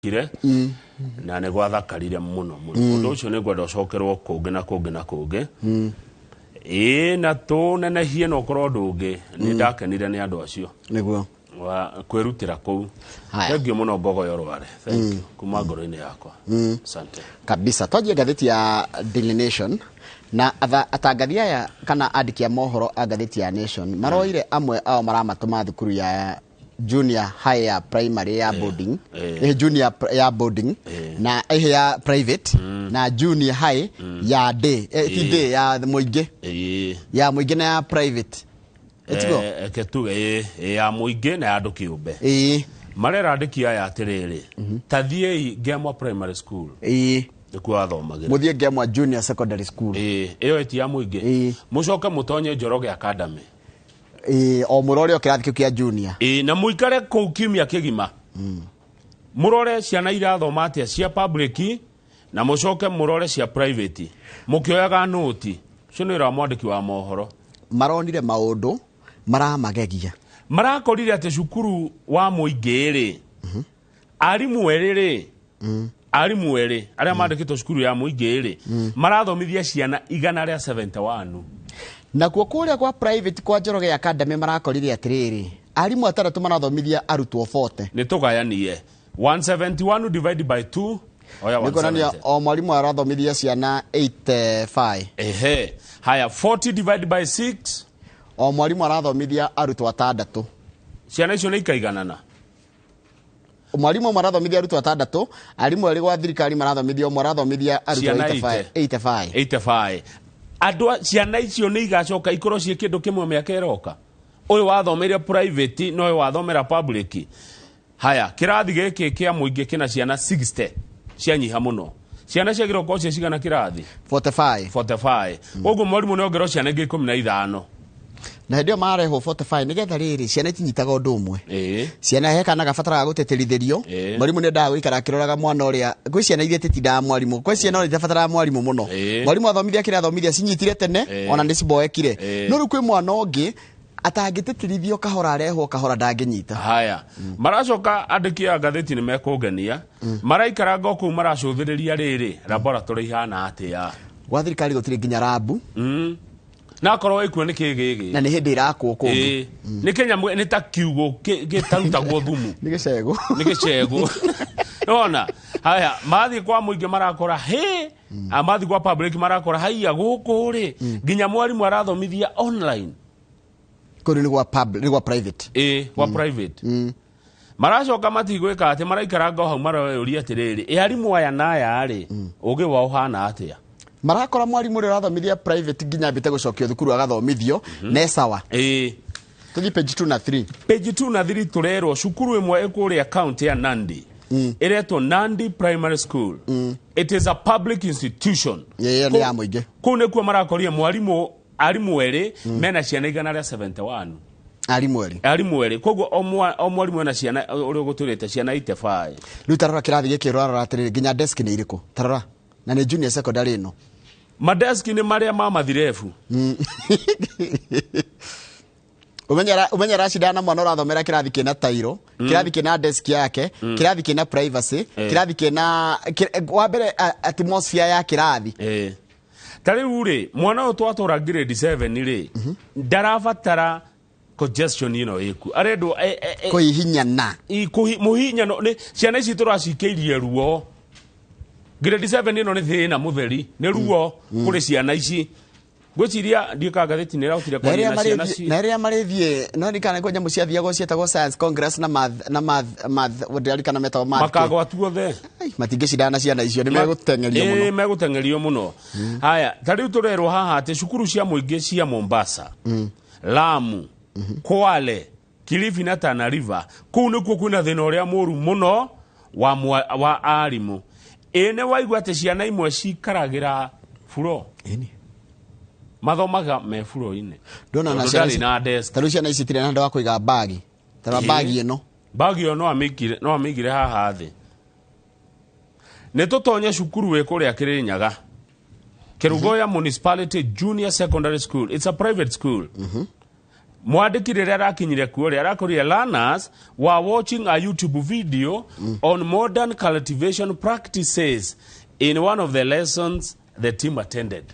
Kire na nä gwathakarire må no må no. Å ndå å cio nä ngwenda å cokerwo kå ngä na kå ngä na kå ngä ä na tå nenehie na ũkorwo ũndũ ũngĩ. Nĩ ndakenire nĩ andũ acio Nĩguo. Wa kwĩrutĩra kũu. Haya. Thank you mũno, Ngogoyo Rware, thank you kuma ngoro-inĩ yakwa, asante. Kabisa. Twanjie ngathĩti ya Daily Nation na atangathi aya kana andĩki a mohoro a ngathĩti ya Nation maroire amwe ao maramatũma thukuru ya junior high ya primary ya boarding, junior ya boarding na ya private na junior high ya day, ti day ya mũingĩ, ya mũingĩ na ya private. Ĩtiguo? Eke tuge ya mũingĩ na ya andũ kĩũmbe. Marera andĩki aya atĩrĩrĩ, ta thiĩi Ngemwa Primary School, nĩkuo athomagĩra. Mũthiĩ Ngemwa Junior Secondary School. Ĩĩ, ĩyo ĩti ya mũingĩ. Mũcoke mũtonye Njoroge Academy. Ĩĩ, o mũrore o kĩrathi kĩu kĩa junior. Ĩĩ, na mũikare kũu kiumia kĩgima, mũrore ciana irathoma atĩa cia public na mũcoke mũrore cia private mũkĩoyaga nũti. Ũcio nĩ wĩra wa mwandĩki wa mohoro. Maronire maũndũ maramagegia. Marakorire atĩ cukuru wa mũingĩ rĩ, arimũ erĩ rĩ, arimũ erĩ arĩa mandĩkĩtwo cukuru ya mũingĩ rĩ, marathomithia ciana 171. Nakuo kũrĩa kwa private kwa Njoroge Academy marakorire atĩrĩrĩ, arimũ atandatũ marathomithia arutwo 40. Nĩ tũgayanie 171 divided by 2, oya. Nĩ kuonania 170. O mwarimũ arathomithia ciana 85. Ehe, haya, 40 divided by 6. O mwarimũ arathomithia arutwo atandatũ. Ciana icio nĩ ikaiganana. Mwarimũ ũmwe arathomithia arutwo atandatũ, arimũ erĩ gwa thirikari marathomithia, ũmwe arathomithia arutwo Ciana 85. 85. 85. Andũ ciana icio nĩ igacoka ikorwo ciĩ kĩndũ kĩmwe mĩaka ĩroka, ũyũ wathomeire private na ũyũ wathomera public? Haya, kĩrathi gĩkĩ kĩa mũingĩ kĩna ciana 60, cianyiha mũno. Ciana ciagĩrĩirwo gũkorwo ciĩ cigana kĩrathi? 45. 45. Koguo mwarimũ nĩ ongerwo ciana ingĩ 15. Na hĩndĩ ĩyo marehwo 45 nĩgetha rĩrĩ ciana itinyitaga ũndũ ũmwe. Ciana he kana gabataraga gũtĩtĩrithĩrio. Mwarimũ nĩ endaga gũikara akĩroraga mwana ũrĩa. Gwĩ ciana iria ititindaga mwarimũ, kwĩ ciana ũrĩa itabataraga mwarimũ mũno. Mwarimũ athomithia kĩrĩa athomithia, cinyitire tene, ona nĩ ciboekire. No rĩu kwĩ mwana ũngĩ atangĩtĩtĩrithio kahora, arehwo kahora, ndangĩnyita. Haya, maracoka andĩki a ngathĩti nĩ mekũngenia, maraikaranga o kũu maracũthĩrĩria rĩrĩ laboratory ihana atĩa. Gwa thirikari gũtirĩ nginya lab. Na akorwo ĩkuo nĩ kĩ gĩgĩ. Na nĩ hĩndĩ ĩrakwo kũngĩ. Ĩĩ. Nĩ kĩnyamũ nĩ ta kiugũ gĩtarutagwo thumu. Nĩ gĩcegũ. Nĩ gĩcegũ nona. Haya, mathiĩ kwa mũingĩ marakora hĩ, mathiĩ kwa public marakora haiya, gũkũ rĩ nginya mwarimũ arathomithia online. Kũrĩ nĩ gwa public, nĩ gwa private. Ĩ, kwa private. Maracoka matigwĩka atĩ maraikaranga o hau maroyũria atĩrĩrĩ, ĩ arimũ aya na aya rĩ, ũgĩ wao ũhana atĩa? Marakora mwarimũ ũrĩa ũrathomithia private nginya ambĩte gũcokio thukuru agathomithio ne sawa. Tũthiĩ page 2 na 3. Page 2 na 3 tũrerwo cukuru ĩmwe ĩkũrĩa county ya Nandi ĩretwo Nandi Primary School. It is a public institution. Ĩyo nĩ ya mũingĩ. Kũu nĩkuo marakorire mwarimũ, arimũ erĩ mena ciana 171. Arimũ erĩ. Arimũ erĩ, koguo o mwarimũ ena ciana, ũrĩa ũgũtũrĩte, ciana 85. Rĩu tarora kĩrathi gĩkĩ ũrarora atĩrĩrĩ, nginya desk nĩ irĩkũ? Tarora, na nĩ junior secondary ĩno. Madeski nĩ marĩa ma mathirebu. Ũmenye aracindana na mwana ũrathomera kĩrathi kĩna tairo, kĩrathi kĩna desk yake, kĩrathi kĩna privacy, kĩrathi kĩna wa mbere atmosphere ya kĩrathi. Ta rĩu rĩ, mwana ũyũ twatũra grade 7 rĩ, ndarabatara congestion ĩno ĩku arendwo Kũhihinyana. Mũhinyano nĩ ciana ici tũracikĩirie ruo. Grade 7 ĩno nĩ thĩna mũtheri, nĩ ruo kũrĩ ciana ici. Ngwĩciria ndiũka ngathĩti nĩ ĩrahotire Na kwaria rĩrĩa na ciana marĩthiĩ ci na rĩrĩa marĩthiĩ no ndirikana kwĩ nyamũ ciathiagwo cietagwo science congress na math, na math, ndirarikana metagwo math kĩ. Makagwa tuothe. Ai, matingĩcindana na ciana icio, nĩ megũteng'erio mũno. Megũteng'erio mũno. Haya, ta rĩu tũrerwo haha atĩ cukuru cia mũingĩ cia Mombasa, Lamu, Kwale, Kilifi na Tana River, kũu nĩkuo kwĩna thĩna ũrĩa mũru mũno wa arimũ. Ĩ nĩ waigua atĩ ciana imwe cikaragĩra buro? Ĩni. Mathomaga me buro-inĩ. Ndona na Tondũ ciana ndarĩ ici na desk. Ta rĩu ciana ici itirĩ na handũ ha kũiga mbagi, tarora mbagi ĩno. Mbagi ĩyo no amĩigire haha thĩ. Nĩ tũtonye cukuru wĩ kũrĩa Kĩrĩnyaga, Kerugoya Municipality Junior Secondary School. It's a private school. Mwandĩki rĩrĩa arakinyire kuo rĩ, arakorire learners were watching a YouTube video on modern cultivation practices in one of the lessons the team attended.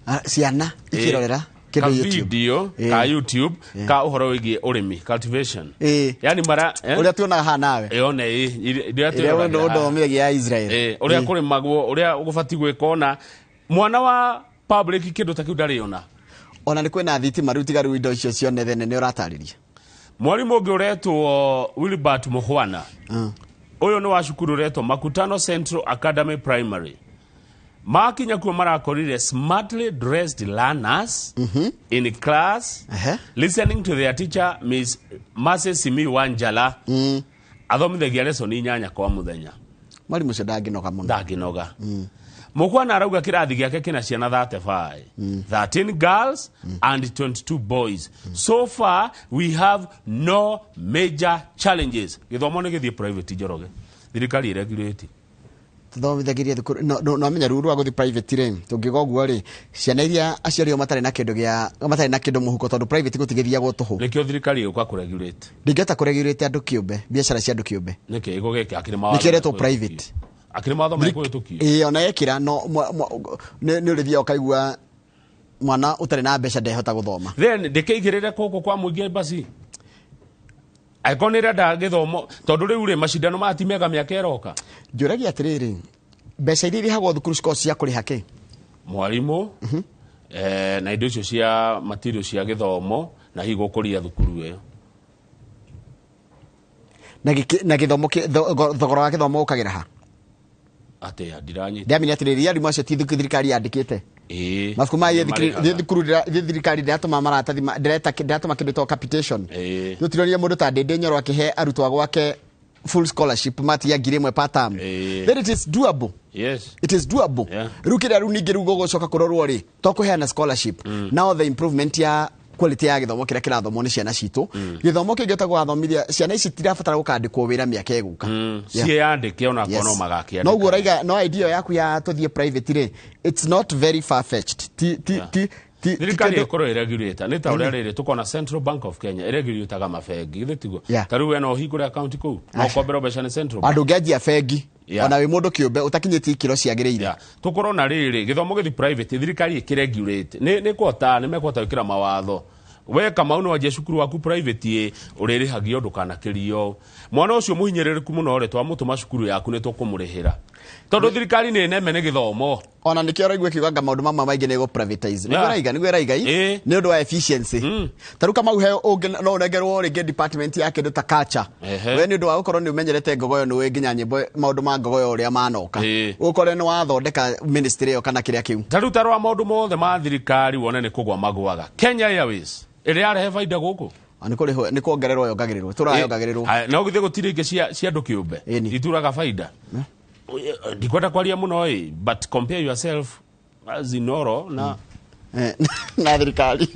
Ah, ciana ikirorera ka kĩndũ YouTube. video ka YouTube ka ũhoro wĩgiĩ ũrĩmi, cultivation. Yani mara Ũrĩa tuonaga haha nawe. Yone ĩ iria Ĩrĩa twĩroragĩra haha. ũndũthomithagia ya Israel. Ũrĩa kũrĩmagwo, ũrĩa ũgũbatiĩ gwĩka, ona mwana wa public kĩndũ ta kĩu ndarĩ ona. Ona nĩ kwĩna thitima rĩu, tiga rĩu indo icio cione thene nĩ ũratarĩria. Mwarimũ ũngĩ ũretwo Wilbert Muhwana, ũyũ nĩ wa cukuru ũretwo Makutano Central Academy Primary. Makinya kuo marakorire smartly dressed learners in class listening to their teacher, Miss Mercy Simi Wanjala, athomithagia lesson 8 kwa muthenya. Mwarimũ ũcio ndangĩnoga mũno. Ndangĩnoga. Mukwana arauga kĩrathi gĩake kĩna ciana 35, 13 girls and 22 boys. So far we have no major challenges. Gĩthomo nĩ gĩthiĩ private, Njoroge, thirikari ĩregulate. Tuthomithagĩria thukuru no amenya rũru rwa gũthiĩ private rĩ, tũngiuga ũguo rĩ, ciana iria aciari ao matarĩ na kĩndũ gĩa matarĩ na kĩndũ mũhuko, tondũ private gũtigĩthiagwo tũhũ. Nĩkĩo thirikari ĩgũka kũregulate. Ndingĩhota kũregulate andũ kĩũmbe, biacara cia andũ kĩũmbe. Nĩkĩ ĩgũgĩka akĩrĩ mawatho? Nĩkĩo ĩretwo private. Akĩrĩ mawatho mekũhĩtũkio. Ĩĩ, ona yekĩra no nĩ ũrĩthiaga ũkaigua mwana ũtarĩ na mbeca ndehota gũthoma. Then ndĩkĩigĩrĩre kũkũ kwa mũingĩ basi angĩkorwo nĩ ĩrenda gĩthomo, tondũ rĩu rĩ macindano maya ti mega mĩaka ĩroka. Njũragia atĩrĩrĩ, mbeca iria irĩhagwo thukuru cikoragwo cia kũrĩha kĩ? Mwarimũ na indo icio cia material cia gĩthomo na hihi gũkũria thukuru ĩyo. Na gĩthomo thogora wa gĩthomo ũkagĩra ha? Atĩa? Ndiranyita. Ndĩramenya atĩrĩrĩ, arimũ acio ti thirikari yandĩkĩte. Mabuku ma thukuru thirikari ndĩratũma maratathi ndĩratũma kĩndũ gĩtagwo capitation. Tũtiroria mũndũ ta Ndĩndĩ Nyoro akĩhe arutwo gwake full scholarship matigia 1,000 per term. Then it is doable. It is doable. Rĩu kĩrĩa rĩu ningĩ rĩu gũgũcoka kũrorwo rĩ, to kũheana scholarship. Now the improvement ya quality ya gĩthomo kĩrĩa kĩrathomwo nĩ ciana citũ. Gĩthomo kĩngĩ gĩtagwo gwathomithia ciana ici tirabatara gũkandĩkwo wĩra mĩaka ĩgũka. Ciĩyandĩke onakorwo no magakĩandĩka. Noguo ũraiga, no idea yaku ya tũthiĩ private rĩ, it's not very far fetched. Ti ti ti ti Thirikari ĩkorwo ĩregulate nĩ ta ũrĩa rĩrĩ tũkona Central Bank of Kenya ĩregulataga mabengi, githĩ tiguo? Ta rĩu we no ũhingũre account kũu, no ũkomberwo mbeca nĩ Central Bank. Andũ ũngĩanjia bengi, ona wĩ mũndũ kĩũmbe ũtakinyĩtie ikĩro ciagĩrĩire. Tũkorwo na rĩrĩ gĩthomo gĩthiĩ private, thirikari ĩkĩregulate nĩ kũhota, nĩ mekũhota gwĩkĩra mawatho. We Kamau no wanjie cukuru waku private ĩ, ũrĩrĩhagio ndũkanakĩrio. Mwana ũcio mũhinyĩrĩrĩku mũno rĩ, twamũtũma cukuru yaku nĩ tũkũmũrĩhĩra, tondũ thirikari nĩ neme nĩ gĩthomo. Ona nĩkĩo ũraigua ĩkiuga anga maũndũ mamwe maingĩ nĩ ĩgũ privatize. Nĩguo ĩraiga, nĩguo ĩraiga ĩ? Nĩ ũndũ wa efficiency. Ta rĩu Kamau he ũngĩ no ũnengerwo rĩngĩ department ya kĩndũ ta culture. We nĩ ũndũ wa gũkorwo nĩ ũmenyerete ngogoyo, nĩ ũĩ nginya nyĩmbo maũndũ ma ngogoyo ũrĩa manoka. Ũkore nĩ wathondeka ministry ĩyo kana kĩrĩa kĩu. Ta rĩu ta rora maũndũ mothe ma thirikari wone nĩ kũgwa magwaga. Kenya Airways ĩrĩa yarehe baida gũkũ. Nĩ kũrĩhwo, nĩ kuongererwo yongagĩrĩrwo, tũraga yongagĩrĩrwo. Haya, no githĩ gũtirĩ ingĩ cia andũ kĩũmbe ituraga baida? Ndikwenda kwaria mũno ĩ, but compare yourself as Inoro na Na thirikari.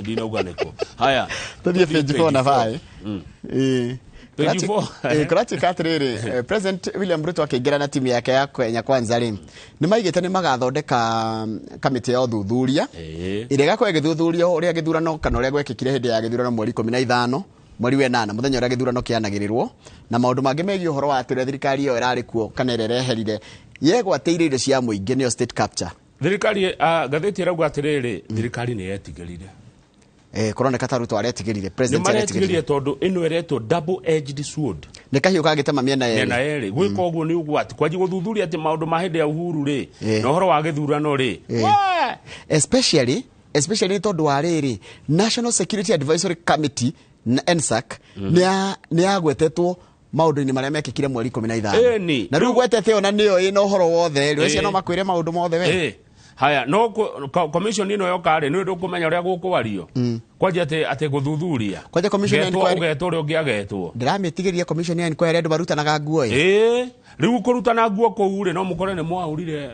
Ndinauga nĩkũ. Haya, Tũthiĩ page 4 na 4. 5. Page 4. Kũratuĩka atĩrĩrĩ, President William Ruto akĩingĩra na timu yake ya Kenya Kwanza rĩ, nĩ maigĩte nĩ magathondeka kamĩtĩ ya ũthuthuria ĩrĩa ĩgakorwo ĩgĩthuthuria ũrĩa gĩthurano kana ũrĩa gwekĩkire hĩndĩ ya gĩthurano mweri 15 mweri wa 8, mũthenya ũrĩa gĩthurano kĩanagĩrĩrwo, na maũndũ mangĩ megiĩ ũhoro wa atĩ ũrĩa thirikari ĩyo ĩrarĩ kuo kana ĩrĩa ĩreherire yegwatĩire indo cia mũingĩ, nĩyo state capture. Thirikari, ngathĩti ĩrauga atĩrĩrĩ, thirikari nĩ yetigĩrire. Kũroneka ta Ruto aretigĩrire, Nĩ president aretigĩrire. maretigĩrire tondũ ĩno ĩretwo double edged sword. Nĩ kahiũ kangĩtema mĩena yerĩ. Mĩena yerĩ. Gwĩka ũguo nĩ ũgwati. Kwanjia gũthuthuria atĩ maũndũ ma hĩndĩ ya Uhuru rĩ, na ũhoro wa gĩthurano rĩ. Wee! Especially nĩ tondũ wa rĩrĩ, National Security Advisory Committee na NSAC nĩ yagwetetwo maũndũ-inĩ marĩa mekĩkire mweri 15. Na rĩu gwetete ona nĩyo ĩna ũhoro wothe rĩ, acio no makwĩre maũndũ mothe we. Haya, no commission ĩno yoka rĩ, nĩ ndũkũmenya ũrĩa gũkwario. Kwanja atĩ gũthuthuria. Kwanja commission ya Getwo inquiry. ũgetwo ũrĩa ũngĩ agetwo. Ndĩramĩtigĩria commission ya inquiry andũ marutanaga nguo ĩ. Rĩu kũrutana nguo kũu rĩ, no mũkore nĩ mwaũrire.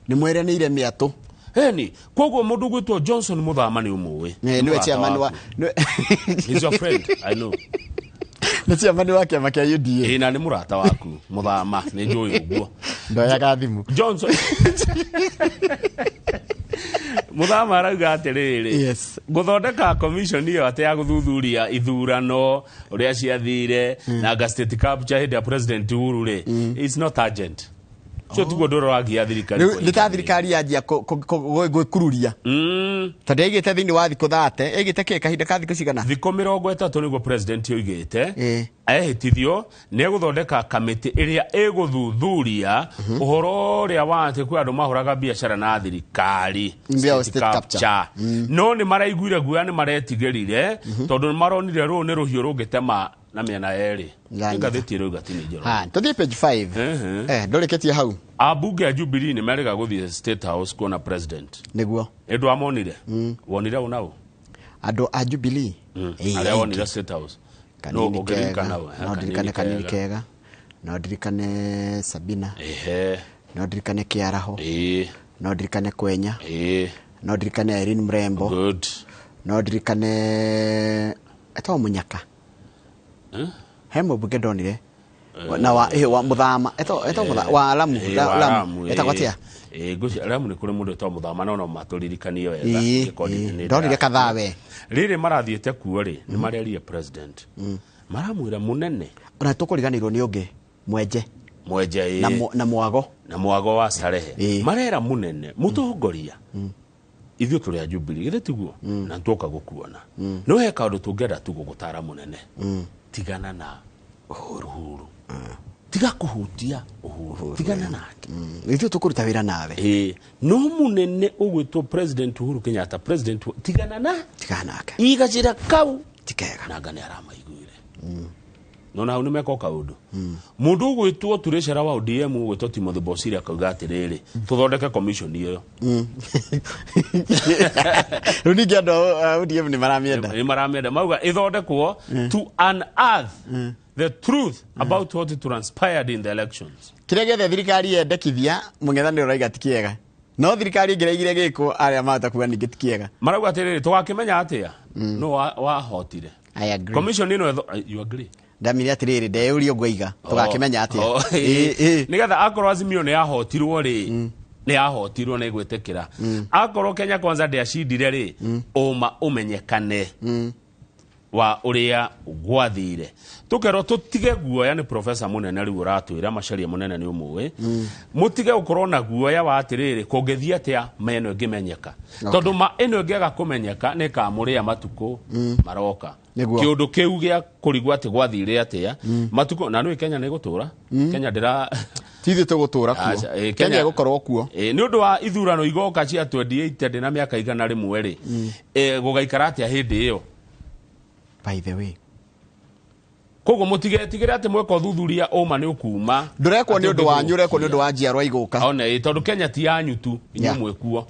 Nĩ mweranĩire mĩatũ. Ĩni, koguo mũndũ ũgwĩtwo Johnson Muthama nĩ ũmũĩ. Nĩwe Mũrata chairman wa waku. He's your friend, I know. Nĩ chairman wa kĩama kĩa UDA. Na nĩ mũrata waku Muthama, nĩ njũĩ ũguo. Ndoyaga thimũ. Johnson. Muthama arauga atĩrĩrĩ, gũthondeka commission ĩyo atĩ ya gũthuthuria ithurano ũrĩa ciathire na nga state capture hĩndĩ ya President Uhuru rĩ, it's not urgent. Ũcio tiguo ũndũ ũrĩa ũragia thirikari. Rĩu nĩ ta thirikari yanjia gwĩkururia, tondũ yaigĩte thĩinĩ wa thikũ 30, yaigĩte kĩ kahinda ka thikũ cigana? Thikũ 30 nĩguo president oigĩte ehĩtithio nĩ egũthondeka kamĩtĩ ĩrĩa ĩgũthuthuria ũhoro ũrĩa wa atĩ kwĩ andũ mahũraga biacara na thirikari. Mbia state capture. No nĩ maraiguire guoya, nĩ maretigĩrire, tondũ nĩ maronire rũũ nĩ rũhiũ rũngĩtema na mĩena yerĩ. Nganyita. Ngathĩti ĩrauga ti nĩ njoro. Ha, tũthiĩ page 5. Ndũrĩkĩtie hau. Ambunge a Jubilee nĩ merĩga gũthiĩ State House kuona president. Nĩguo. Nĩ ndwamonire? Wonire ũ na ũ? Andũ a Jubilee? Arĩa aingĩ. wonire State House. Kanini No, ũngĩririkana kega. ũ? No ndirikane Kanini Kega, no ndirikane Sabina, no ndirikane Kĩaraho, no ndirikane Kwenya, no ndirikane Irene Mrembo, Good. no ndirikane etagwo Mũnyaka. He mũmbunge ndonire na wa wa Mũthama, etagwo Mũthama wa Lamu. Wa Lamu Lamu, etagwo atĩa? Ngwĩciria Lamu nĩ kũrĩ mũndũ wĩtagwo Mũthama, no no matũririkanie wega. Angĩkorwo nĩ Ndonire kadhaa we. Rĩrĩ marathiĩte kuo rĩ, nĩ marerie president, maramwĩra mũnene. Ona tũkũriganĩrwo nĩ ũngĩ, Mwenje. Mwenje. Na na Mwago. Na Mwago wa Starehe. Marera mũnene mũtongoria, ithuĩ tũrĩ a Jubilee, githĩ tiguo? Na tuoka gũkuona, no he kaũndũ tũngĩenda tu gũgũtara mũnene. Tigana na Uhuru, tiga kũhutia Uhuru, tigana nake. Ithuĩ tũkũruta wĩra nawe. No mũnene ũgwĩtwo President Uhuru Kenyatta, president, tigana na Tigana nake. Igacĩra kau. Ti kega. Nanga nĩ aramaiguire, no na hau nĩ meka o kaũndũ. Mũndũ ũgwĩtwo treasurer wa ODM ũgwĩtwo Timothy Bosire akauga atĩrĩrĩ, tũthondeke commission ĩyo. Rĩu ningĩ andũ a ODM nĩ maramĩenda. Nĩ maramĩenda, mauga ĩthondekwo to unearth the truth about what transpired in the elections. Kĩrĩa gĩothe thirikari yendekithia, mũng'ethanĩro ũraiga ti kĩega, no thirikari ĩngĩraigire gĩkwo, arĩa mahota kuga ningĩ ti kĩega. Marauga atĩrĩrĩ, tũgakĩmenya atĩa no wahotire? I agree. Commission ĩno you agree? Ndamire atĩrĩrĩ, ndeyũria ũguo aiga tũgakĩmenya atĩa. Oh, nĩgetha akorwo Azimio nĩ yahotirwo rĩ, nĩ yahotirwo nĩ gwĩtĩkĩra, akorwo Kenya Kwanza ndĩacindire rĩ, ũma ũmenyekane wa ũrĩa gwathire. Tũkerwo tũtige guoya. Nĩ profesa mũnene rĩu ũratwĩra Macharia, mũnene nĩ ũmũĩ, mũtige gũkorwo na guoya wa atĩrĩrĩ, kũngĩthiĩ atĩa ma ĩno ĩngĩmenyeka, tondũ ma ĩno ĩngĩaga kũmenyeka nĩ ĩkamũrĩa matukũ maroka. Nĩguo. Kĩũndũ kĩu gĩa kũrigwo atĩ gwathire atĩa matukũ na nĩ Kenya nĩ gũtũra Kenya ndĩra Ti ithuĩ tũgũtũra kuo. Aca, Kenya ĩgũkorwo kuo. Nĩ ũndũ wa ithurano igoka cia 28 ndĩ na mĩaka 100 rĩ, gũgaikara atĩa hĩndĩ ĩyo? By the way. Koguo mũtigetigĩre atĩ mweka ũthuthuria ũma nĩ ũkuma. Ndũrekwo nĩ Atĩ ũndũ wanyu, ũrekwo nĩ ũngĩthũkia. ũndũ wa njiarwa igũka. One, tondũ Kenya ti yanyu tu, inyuĩ mwĩkuo.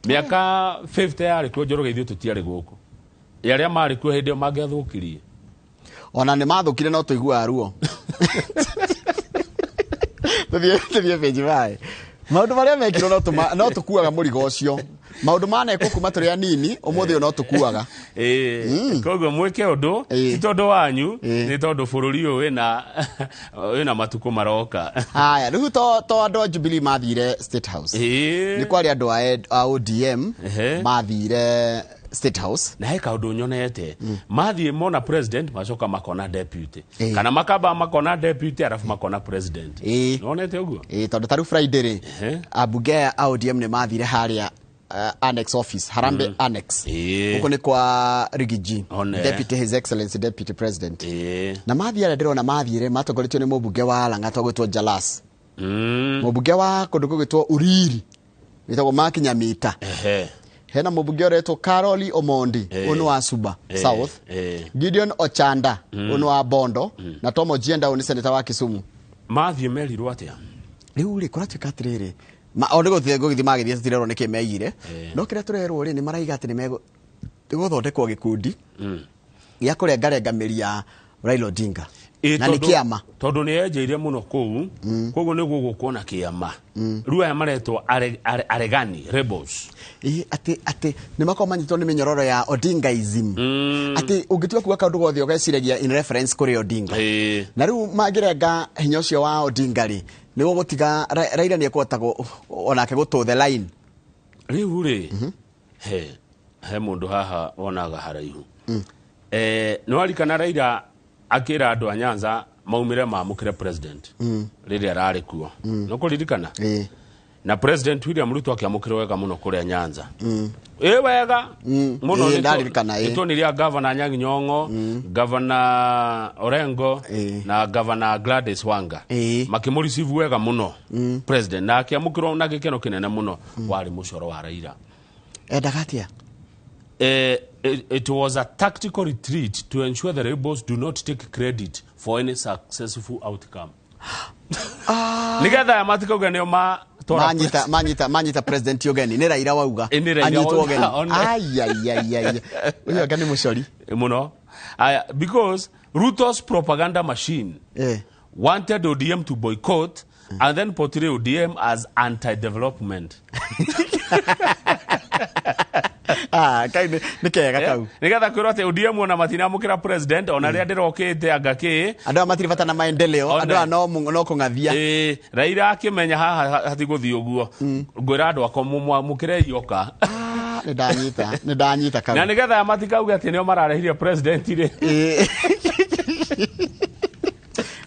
Mĩaka 50 yarĩ kuo Njoroge, ithuĩ tũtiarĩ gũkũ. Arĩa marĩ kuo hĩndĩ ĩyo mangĩathũkirie. Ona nĩ mathũkire, no tũiguaga ruo. Tũthiĩ page 5. Maũndũ marĩa mekirwo, no tũkuaga mũrigo ũcio. Maũndũ manekwo kuma tũrĩ anini, ũmũthĩ ũyũ no tũkuaga. Koguo mwĩke ũndũ, ti tondũ wanyu, nĩ tondũ bũrũri ũyũ wĩna matukũ maroka. Haya, rĩu to andũ a Jubilee mathire State House, nĩ kwarĩ andũ a ODM mathire State House. Na he kaũndũ nyonete, mathiĩ mona president, macoka makona deputy, kana makamba makona deputy arabu makona president. Nonete ũguo. Tondũ tarĩu Friday rĩ, ambunge aya a ODM nĩ mathire harĩa annex office, Harambee Annex. Gũkũ nĩ kwa Rigiji, One. deputy, His Excellency Deputy President. Na mathiĩ, arĩa ndĩrona mathiĩre matongoretio nĩ mũmbunge wa Lang'ata ũgwĩtwo Jalas, mũmbunge wa kũndũ gũgwĩtwo Uriri wĩtagwo Mark Nyamita, hena mũmbunge ũretwo Caroli Omondi, ũyũ nĩ wa Suba South, Gideon Ochanda, ũyũ nĩ wa Bondo, na Tom Ojienda, ũyũ nĩ seneta wa Kisumu. Mathiĩ merirwo atĩa? Rĩu rĩ, kũratuĩka atĩrĩrĩ, o nĩ gũthiĩ gũgĩthiĩ magĩthiĩ, tũtirerwo nĩkĩ meigire, no kĩrĩa tũrerwo rĩ, nĩ maraiga atĩ nĩ gũthondekwo gĩkundi gĩa kũrengarenga mĩri ya Raila Odinga. Na nĩ kĩama. Tondũ nĩ enjeire mũno kũu, koguo nĩ gũgũkwo na kĩama. Rĩu aya maretwo aregani, rebels. Ĩ, atĩ nĩ makorwo manyitwo nĩ mĩnyororo ya Odingaism, atĩ ũngĩtua kuga kaũndũ gothe ũgeciragia in reference kũrĩ Odinga. Na rĩu mangĩrenga hinya ũcio wa Odinga rĩ, nĩ gũgũtiga Raila nĩ ekũhota onake gũtũ the line. Rĩu rĩ, he mũndũ haha wonaga haraihu. Nĩ warikana Raila akĩra andũ a Nyanza maumĩre mamũkĩre president rĩrĩa ararĩ kuo, nĩ kũririkana? Ĩĩ. Na President William Ruto akĩamũkĩrwo wega mũno kũrĩa Nyanza, ĩ wega mũno. Ĩĩ, ndarĩrĩkana, ĩĩ. Nĩtuonirie Governor Anyang' Nyong'o, Governor Orengo na Governor Gladys Wanga makĩmũreceive wega mũno president, na akĩamũkĩrwo na gĩkeno kĩnene mũno. Warĩ mũcoro wa Raila. Endaga atia? It was a tactical retreat to ensure the rebels do not take credit for any successful outcome. Nigetha aya matikauge nĩo matwara. Manyita president ũgeni, nĩ Raila wauga. Ĩ, nĩ Raila anyitwo wauga, ũgeni. One. Aiaiaiai, ũcio anga nĩ mũcori. Mũno. Aya, because Ruto's propaganda machine wanted ODM to boycott and then portray ODM as anti-development. Ah, kau nĩ kega kau. Nigetha kwĩrwo atĩ ODM ona matinamũkĩra president ona rĩrĩa ndĩrokĩte anga kĩ. Andũ aya matirĩ bata na maendeleo. One. Andũ aya no kũng'athia. Ĩĩ, Raila akĩmenya haha hatigũthiĩ ũguo, ngwĩra andũ akwa mũmwamũkĩre ioka. Ah, nĩ ndanyita kau. Na nĩgetha matikauge atĩ nĩo mararehire president rĩ. Ĩĩ.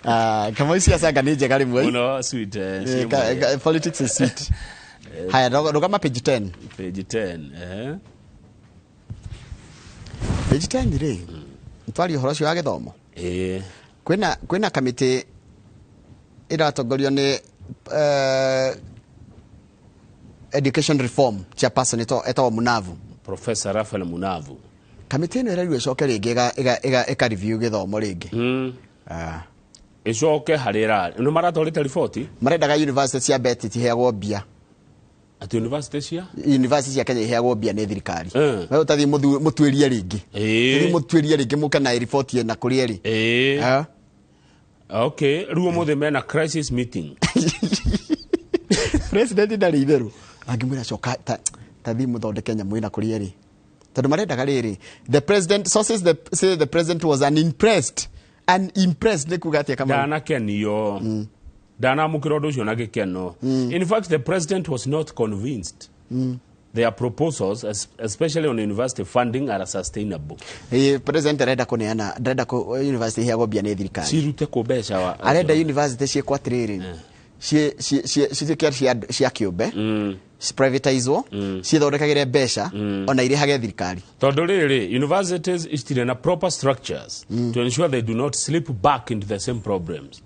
Ah, kamau, ciaca anga nĩ njega rĩmwe. Mũno sweet, Ĩĩ, politics is sweet. Haya, rũgama page 10. Page 10, eh. Page 10 rĩ, twarie ũhoro ũcio wa gĩthomo. Ĩĩ. Kwĩna kamĩtĩ ĩratongorio nĩ education reform chairperson etagwo Munavu. Professor Raphael Munavu. Kamĩtĩ ĩno ĩrerirwo ĩcoke rĩngĩ ĩka review gĩthomo rĩngĩ. Ah. Ĩcoke harĩa ĩrarĩ, nĩ maratwarĩte riboti. Marendaga university cia BET itiheagwo mbia. Atĩ university cia University cia Kenya iheagwo mbia nĩ thirikari. We ũtathiĩ mũtuĩrie rĩngĩ. Ũthiĩ mũtuĩrie rĩngĩ, mũke na riboti ĩna kũrĩa ĩrĩ. Ah. Okay, rĩu ũmũthĩ mena crisis meeting. President ndarĩ itherũ angĩmwĩra coka ta thiĩ mũthondeke nyamũ ĩna kũrĩa ĩrĩ, tondũ marendaga rĩrĩ, the president sources say the president was unimpressed. Unimpressed nĩ kuga atĩa, Kamau? Ndanakenio, ndanamũkĩra ũndũ ũcio na gĩkeno. In fact, the president was not convinced their proposals, especially on university funding, are sustainable. Ĩĩ, president arenda kũneana, ndarenda kũ university iheagwo mbia nĩ thirikari. Cirute kũ mbeca wa Arenda university ciĩkwo atĩrĩrĩ, cituĩke cia kĩũmbe, privatizwo, ciĩthondekagĩre mbeca ona irĩhage thirikari. Tondũ rĩrĩ, universities itirĩ na proper structures to ensure they do not slip back into the same problems.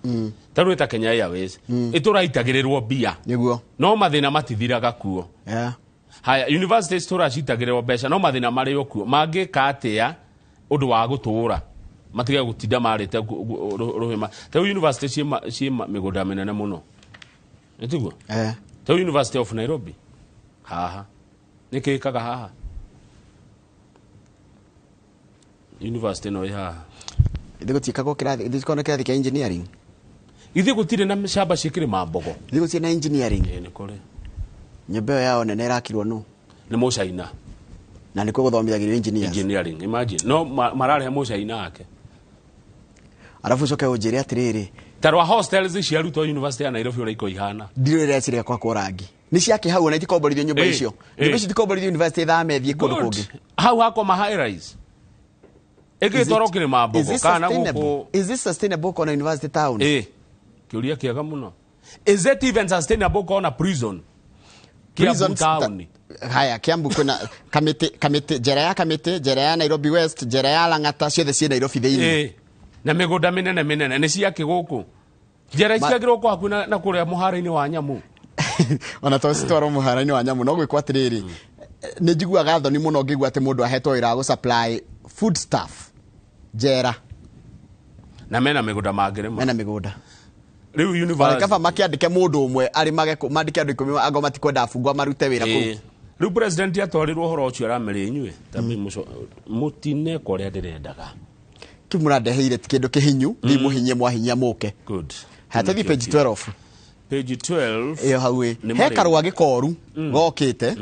Ta rĩu ta Kenya Airways ĩtũraitagĩrĩrwo mbia, no mathĩna matithiraga kuo. Haya, universities tũracitagĩrĩrwo mbeca no mathĩna marĩ o kuo. Mangĩka atĩa ũndũ wa gũtũũra matige gũtinda marĩte rũhĩma? Ta rĩu university ciĩ mĩgũnda mĩnene mũno, nĩtiguo? Eh. Ta rĩu University of Nairobi haha, nĩ kĩkaga haha university ĩno ĩ haha. Ithe gũtiĩkagwo kĩrathi, ithe gũtikoragwo na kĩrathi kĩa engineering. Ithuĩ gũtirĩ na camba ciĩkĩrĩma mbogo. Ithe gũtirĩ na engineering. Ĩ, nĩ kũrĩ. Nyũmba ĩyo yao nene ĩrakirwo nũ? Nĩ mũcaina. Na nĩkuo gũthomithagĩrio engineers. Engineering, imagine, no mararehe mũcaina ake. Arabu ũcoke ũnjĩre atĩrĩrĩ, ta rwa hostels cia arutwo University ya Nairobi ũrĩa iko ihana. Ndirĩ rĩreciria kwakwo rangi nĩ ciake hau, ona itikomborithio nyũmba icio. Nyũmba icio itikomborithio university, ĩthame thiĩ kũndũ Good. kũngĩ. Hau hakoma high rise ĩgĩtwarwo kĩrĩma Is mbogo this kana sustainable? gũkũ. Is this sustainable kona university town? Ĩ, kĩũria kĩega mũno. Is it even sustainable kona prison Kiambu Prisons town? Haya, Kiambu kwĩna kamĩtĩ, njera ya Kamĩtĩ, njera ya Nairobi West, njera ya Lang'ata, ciothe ciĩ Nairobi thĩinĩ. Ĩ, na mĩgũnda mĩnene mĩnene nĩ ciake gũkũ, njera ciagĩrĩrwo kwa hakuhĩ na kũrĩa mũhara-inĩ wa nyamũ. Ona to citwarwo mũhara-inĩ wa nyamũ, no gwĩkwo atĩrĩrĩ, nĩ njiguaga thoni mũno ngĩigua atĩ mũndũ ahetwo wĩra wa gũ supply food stuff njera. Na mena mĩgũnda mangĩrĩma. Mena mĩgũnda. Rĩu Ona university kaba makĩandĩke mũndũ ũmwe arĩmage mandĩke andũ 10 ango matikwenda abungwa marute wĩra kũu. Ĩĩ. Rĩu president atwarirwo ũhoro ũcio, aramĩrĩ inyuĩ tambi mũtineka ũrĩa ndĩrendaga. Kĩu mũrandeheire ti kĩndũ kĩhinyu, thiĩ mũhinyie, mwahinyia mũke. Good. Haya, tũthiĩ page 12. Page 12. Ĩyo hau ĩ Nĩ he marĩ- karwagĩ koru gokĩte.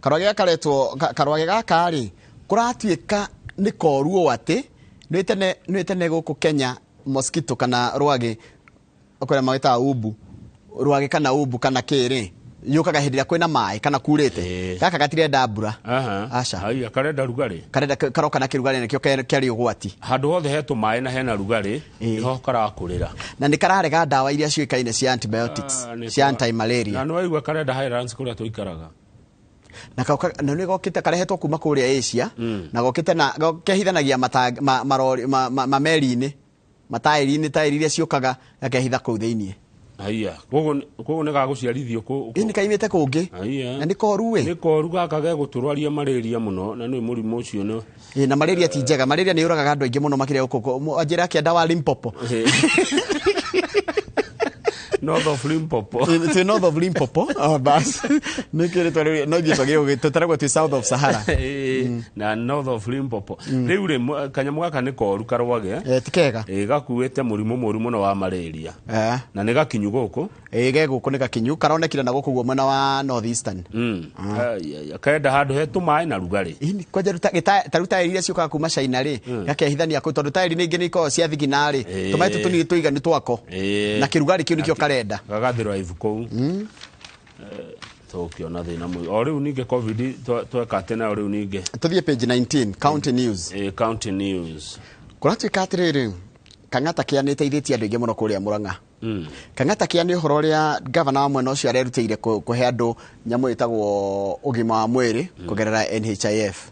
Karwagĩ gaka karetwo karwagĩ gaka rĩ, kũratuĩka nĩ koru ũũ atĩ nĩ tene gũkũ Kenya mosquito kana rwagĩ kũrĩa magĩtaga umbu, rwagĩ kana umbu kana kĩrĩ Yũkaga hĩndĩ ĩrĩa kwĩna maĩ kana kurĩte. Gaka gatirenda mbura. Aca. Haiya, karenda rugarĩ. Karenda karoka na kĩrugarĩ, nĩkĩo kĩarĩ ũgwati. Handũ hothe he tũmaĩ na hena rugarĩ, nĩho karakũrĩra. Na nĩ kararega ndawa iria ciũĩkaine cia antibiotics, cia anti-malaria. Na nĩ waigua karenda Highlands kũrĩa tũikaraga. Na na nĩ gokĩte karehetwo kuma kũrĩa Asia, na gokĩte na kehithanagia marori mameri-inĩ, mataĩri-inĩ, taĩri iria ciũkaga, gakehitha kũu thĩiniĩ. Haiya, koguo nĩ gagũciarithio Ĩ, nĩ kaimĩte kũngĩ. Haiya. Na nĩ koru ĩ. Nĩ koru gaka gegũtũrwaria malaria mũno, na nĩ mũrimũ ũcio nĩ Ĩ, na malaria ti njega. Malaria nĩ yũragaga andũ aingĩ mũno makĩria gũkũ njĩra kĩanda wa Limpopo. North of Limpopo. Twĩ North of Limpopo. Oh, bas nĩ kĩrĩ rĩu no ithuĩ twagĩrĩirwo tũtaragwo twĩ South of Sahara. Na North of Limpopo rĩu rĩ, kanyamũ gaka nĩ koru karwage. Ti kega. Gakuĩte mũrimũ mũru mũno wa malaria. Na nĩ gakinyu gũkũ. Ĩ, ge gũkũ nĩ gakinyu, karonekire na gũkũ guo mwena wa North Eastern. Ai, ai, kenda handũ he tũmaĩ na rugarĩ. Ĩni, kwanja ta rĩu taĩri iria ciũkaga kuma China rĩ, gakehithania kũu, tondũ taĩri ningĩ nĩ ikoragwo cia thigina rĩ, tũmaĩ tũtũ tũnini tũiganu twako. Na kĩrugarĩ kĩu nĩkĩo karenda. Gagathiraivu kũu. Tũkĩona thĩna mũingĩ o rĩu ningĩ COVID tweka atĩ nayo rĩu ningĩ. Tũthiĩ page 19, county news. County news. Kũratuĩka atĩrĩrĩ, Kang'ata Kĩa nĩ ĩteithĩtie andũ aingĩ mũno kũrĩa Murang'a. Kang'ata Kĩa nĩ ũhoro ũrĩa gavana wa mwena ũcio arerutĩire kũhe andũ nyamũ ĩtagwo ũgima wa mwĩrĩ kũgerera NHIF.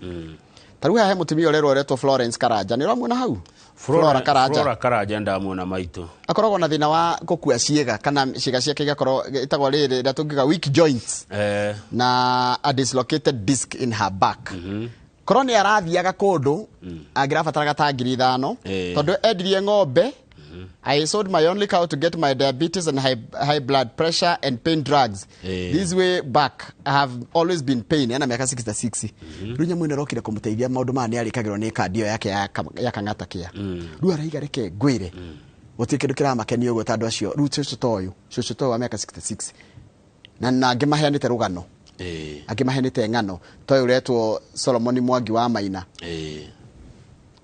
Ta rĩu haha he mũtumia ũrerwo ũretwo Florence Karanja, nĩ ũramuona hau? Flora Karanja. Flora Karanja ndamuona maitũ. Akoragwo na thĩna wa gũkua ciĩga, kana ciĩga ciake igakorwo ĩtagwo rĩrĩ ĩrĩa tũngiuga weak joints, na a dislocated disc in her back. Korwo nĩ arathiaga kũndũ angĩrabataraga ta 5,000, tondũ endirie ng'ombe. I sold my only cow to get my diabetes and high blood pressure and pain drugs. This way back, I have always been pain. Ena miaka 66. Rĩu nyamũ ĩno ĩrokire kũmũteithia maũndũ maya, nĩ arĩkagĩrwo nĩ kandi ĩyo yake ya Kang'ata Kĩa. Rĩu araiga reke ngwĩre. Gũtirĩ kĩndũ kĩramakenia ũguo ta andũ acio. Rĩu cũcũ ta ũyũ, cũcũ ta ũyũ wa mĩaka 66. Na angĩ maheanĩte rũgano. Angĩ maheanĩte ng'ano. Ta ũyũ ũretwo Solomon Mwangi wa Maina.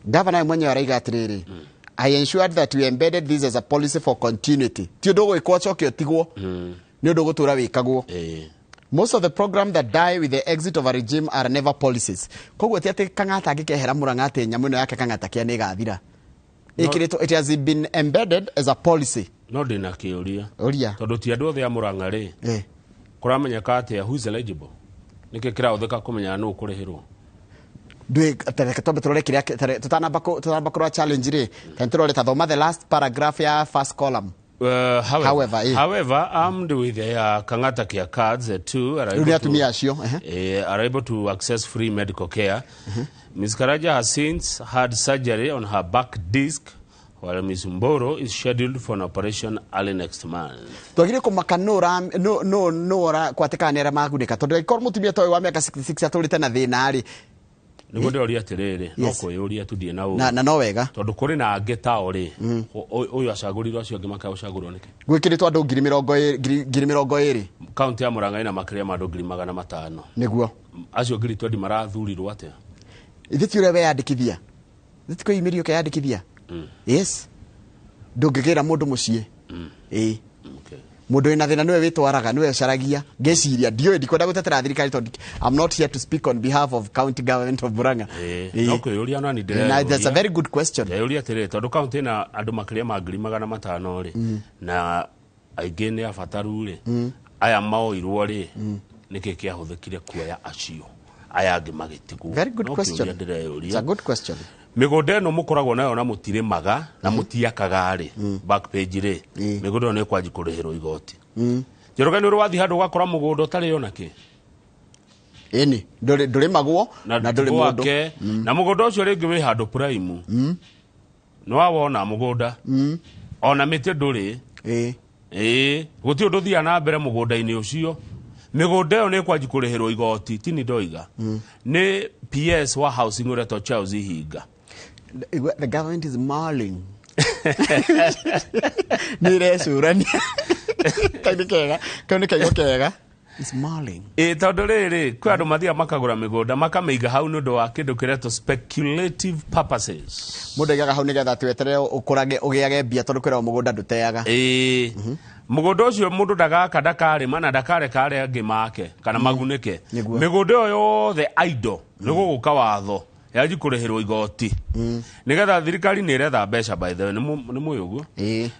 Gavana we mwenyewe araiga atĩrĩrĩ, I ensured that we embedded this as a policy for continuity. Ti ũndũ ũgwĩkwo ũcoke ũtigwo, nĩ ũndũ ũgũtũra wĩkagwo. Most of the program that die with the exit of a regime are never policies. Koguo ti atĩ Kang'ata angĩkehera Murang'a atĩ nyamũ ĩno yake Kang'ata Kĩa nĩ ĩgathira. Ĩkĩrĩtwo, it has been embedded as a policy. No ndĩna kĩũria. Ũria. Tondũ ti andũ othe a Murang'a rĩ, kũramenyeka atĩa who is eligible? Nĩkĩ kĩrahũthĩka kũmenya nũ ũkũrĩhĩrwo? Reke twambe tũrore kĩrĩa tũtanamba kũrora challenge rĩ, ta nĩtũrore, ta thoma the last paragraph ya first column. However, However, however, armed with their Kang'ata Care cards, too, are Rĩu nĩ able to, atumia acio, ehe. Are able to access free medical care. Ms. Karaja has since had surgery on her back disc, while Ms. Mboro is scheduled for an operation early next month. Twagire kũmaka nũ kwatĩkana nĩ arĩa magunĩka, tondũ angĩkorwo mũtumia ta ũyũ wa mĩaka 66 atũrĩte na thĩna rĩ. Nĩguo ndĩroria atĩrĩrĩ, no kwĩyũria tu ndirĩ na ũũru. Na no wega. Tondũ kũrĩ na angĩ tao rĩ, ũyũ acagũrirwo, acio angĩ makaga gũcagũrwo nĩkĩ? Gwĩkĩrĩtwo andũ 20,000. Kaunti ya Murang'a ĩna makĩria ma andũ 500,000. Nĩguo. Acio 20,000 marathurirwo atĩa? Ithe ti ũrĩa weyandĩkithia, ithe ti kwĩyumĩria ũkeyandĩkithia? Yes, ndũngĩgĩra mũndũ mũciĩ. Ĩĩ. Mũndũ wĩna thĩna nĩwe wĩtwaraga, nĩwe ũcaragia, ngĩciria. Ndiũĩ, ndikwenda gũtetera thirikari tondũ I'm not here to speak on behalf of county government of Murang'a. No kwĩyũria nani. Na that's a very good question. Ndĩreyũria atĩrĩrĩ, tondũ kaunti ĩna andũ makĩria ma 500,000 rĩ, na aingĩ nĩ abataru rĩ, aya maoirwo rĩ, nĩkĩ kĩahũthĩkire kuoya acio, aya angĩ magĩtigwo? Very good No question. kĩũria ndĩreyũria. It's a good question. Mĩgũnda ĩno mũkoragwo nayo na mũtirĩmaga na mũtiakaga rĩ, back page rĩ, mĩgũnda ĩyo nĩ ĩkwanji kũrĩhĩrwo igoti. Njoroge, nĩ ũrĩ wathiĩ handũ ũgakora mũgũnda ũtarĩ ona kĩ? Ĩni, ndũrĩmagwo na ndũrĩ mũndũ. Gwake, na mũgũnda ũcio rĩngĩ wĩ handũ prime, nĩ wawona mũgũnda ona mĩtĩ ndũrĩ. Ĩĩ, gũtirĩ ũndũ ũthiaga na mbere mũgũnda-inĩ ũcio. Mĩgũnda ĩyo nĩ ĩkwanji kũrĩhĩrwo igoti. Tini ndoiga nĩ PS wa housing ũretwo Charles Ihinga. The government is mulling, nĩ ĩrecũrania. Kau nĩ kega, kau nĩ kaigo kega. It's mulling. Ĩ, tondũ rĩrĩ, kwĩ andũ mathiaga makagũra mĩgũnda makamĩiga hau nĩ ũndũ wa kĩndũ kĩretwo speculative purposes. Mũndũ aigaga hau nĩgetha tweterere ũkũrage, ũgĩage mbia, tondũ kwĩragwo mũgũnda ndũteaga. Ĩĩ. Mũgũnda ũcio mũndũ ndagaka, ndakarĩma na ndakareka arĩa angĩ make kana magunĩke. Nĩguo. Mĩgũnda ĩyo yothe aido nĩ gũgũka watho yanji kũrĩhĩrwo igoti nĩgetha thirikari nĩ ĩretha mbeca. By the way, nĩ mũĩ ũguo? Ĩĩ.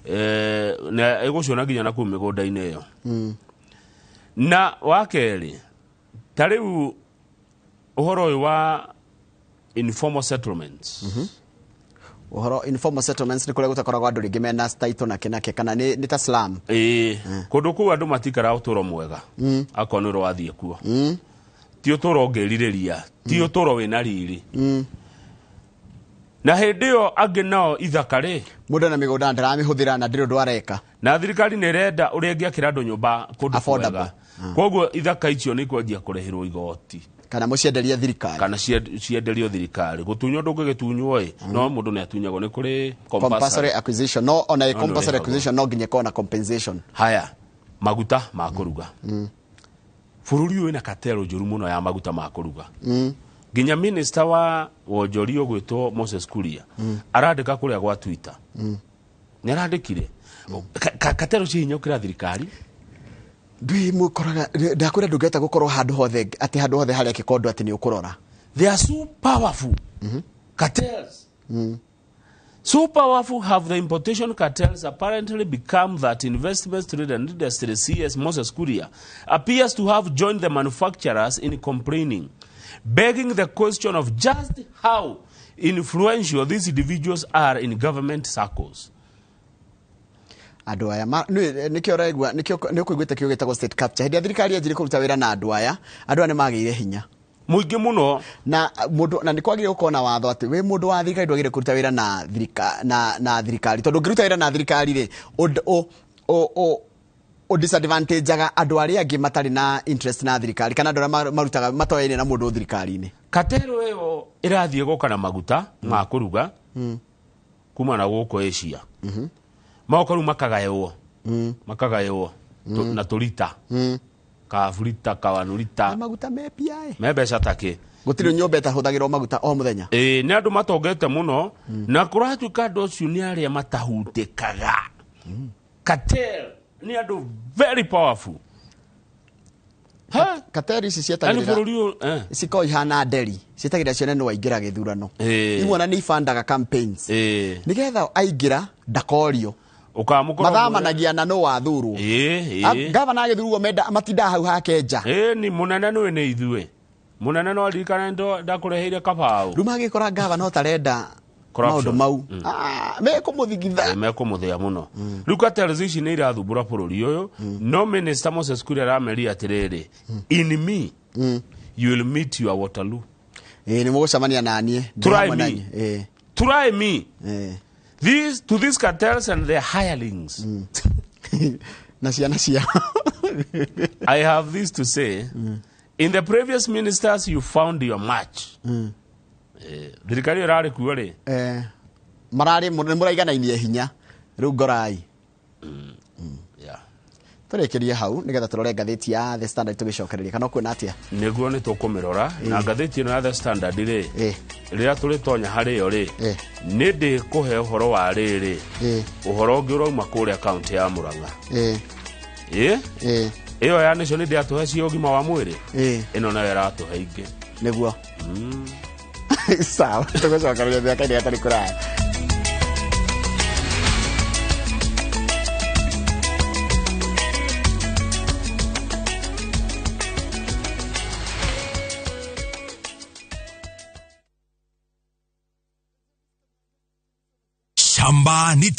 Na ĩgũciona nginya na kũu mĩgũnda-inĩ ĩyo. Na wa kerĩ, ta rĩu ũhoro ũyũ wa informal settlements. Ũhoro informal settlements nĩ kũrĩa gũtakoragwo andũ rĩngĩ mena title nake nake kana nĩ ta slum. Ĩĩ, kũndũ kũu andũ matikara ũtũro mwega akorwo nĩ ũrathiĩ kuo. Ti ũtũro ũngĩrirĩria, ti ũtũro wĩna riri. Na hĩndĩ ĩyo angĩ nao ithaka rĩ, Mũndũ na mĩgũnda na ndaramĩhũthĩra na ndĩrĩ ũndũ areka. Na thirikari nĩ ĩrenda ũrĩa ĩngĩakĩra andũ nyũmba kũndũ Affordable. kwega. Koguo ithaka icio nĩ ikwanjia kũrĩhĩrwo igoti. Kana mũcienderie thirikari. Kana cienderio thirikari. Gũtunywo ndũngĩgĩtunywo ĩ, no mũndũ nĩ atunyagwo, nĩ kũrĩ compulsory compulsory acquisition, no ona No, compulsory nĩ acquisition no nginya ĩkorwo na compensation. Haya, maguta ma kũruga. Bũrũri ũyũ wĩna katero njũru mũno ya maguta ma kũruga. Nginya minister wa wonjoria ũgwĩtwo Moses Kuria arandĩka kũrĩa gwa Twitter, nĩ arandĩkire katero ciĩ hinya gũkĩra thirikari. Ndui mũkoraga ndakwĩra ndũngĩhota gũkorwo handũ hothe, atĩ handũ hothe harĩa kĩkondo atĩ nĩ ũkũrora. They are so powerful. Cartels. So powerful have the importation cartels apparently become that Investment, Trade and Industry CS Moses Kuria appears to have joined the manufacturers in complaining, begging the question of just how influential these individuals are in government circles. Andũ aya nĩkĩo ũraigua, nĩkĩo nĩ ũkũiguĩte kĩo gĩtagwo state capture. Hĩndĩ ĩrĩa thirikari yanjirie kũruta wĩra na andũ aya, andũ aya nĩ magĩire hinya Mũingĩ mũno. Na mũndũ na nĩ kwagĩrĩire gũkorwo na watho atĩ wĩ mũndũ wa thirikari ndwagĩrĩire kũruta wĩra na na thirikari, tondũ ũngĩruta wĩra na thirikari rĩ, ũ disadvantageaga andũ arĩa angĩ matarĩ na interest na thirikari kana andũ arĩa marutaga matoyaine na mũndũ thirikari-inĩ. Katero ĩyo ĩrathiĩ gũka na maguta ma kũruga kuma na gũkũ Asia. Magoka rĩu makagaywo na tũrita kaburita kawanurita. Na maguta me mbia ĩ. Me mbeca takĩ. Gũtirĩ nyũmba ĩtahũthagĩrwo maguta o mũthenya. Ĩĩ, nĩ andũ matongete mũno na kũratuĩka andũ acio nĩ arĩa matahutĩkaga. Cartel nĩ andũ very powerful. Ha? Kateri ici Yani cietagĩrĩra bũrũri ũyũ cikoragwo ihana nderi, cietagĩrĩra cione nĩ waingĩra gĩthurano. Ĩĩ. Imwe ona nĩ ibandaga campaigns nĩgetha aingĩra ndakorio. Ũkamũkora. Mathamanagia na no wathurwo. Ĩĩ, ĩĩ. Gavana agĩthurwo menda matindaga hau hake nja. Ĩĩ, ni mũnene nĩwe nĩ ithuĩ mũnene no aririkane ndakũreheire kabaũ. Rĩu magĩkora gavana ũtarenda Corruption. maũndũ mau, mekũmũthigitha. Mekũmũthĩa mũno. Rĩu cartels ici nĩ irathumbũra bũrũri ũyũ, no minister Moses Kuria arameria atĩrĩrĩ, in me you will meet your Waterloo. Ĩĩ, nĩ mũgũcemania na niĩ. Ndĩ Try hamwe me. na inyuĩ. Ĩĩ. Try me. Ĩĩ. These to these cartels and their hirelings, Na ciana ciao. I have this to say: in the previous ministers you found your match. Thirikari ĩyo ĩrarĩ kuo rĩ, mararĩ nĩ mũraiganainie hinya rĩu ngorai. Tũrĩkĩrie hau nĩgetha tũrore ngathĩti ya The Standard tũgĩcokereria, kana ũkuona atĩa? Nĩguo, nĩ tũkũmĩrora na ngathĩti ĩno ya The Standard rĩ, rĩrĩa tũrĩtonya harĩ yo rĩ, nĩ ndĩkũhe ũhoro wa rĩrĩ, ũhoro ũngĩ ũrauma kũrĩa kaũntĩ ya Mũrang'a. Ĩ ĩyo ya Nation nĩ ndĩatũhe cia ũgima wa mwĩrĩ, ĩno nayo ĩratũhe ingĩ. Nĩguo, sawa, tũgũcokereria mĩaka-inĩ gatarĩ kũraya. Shamba ni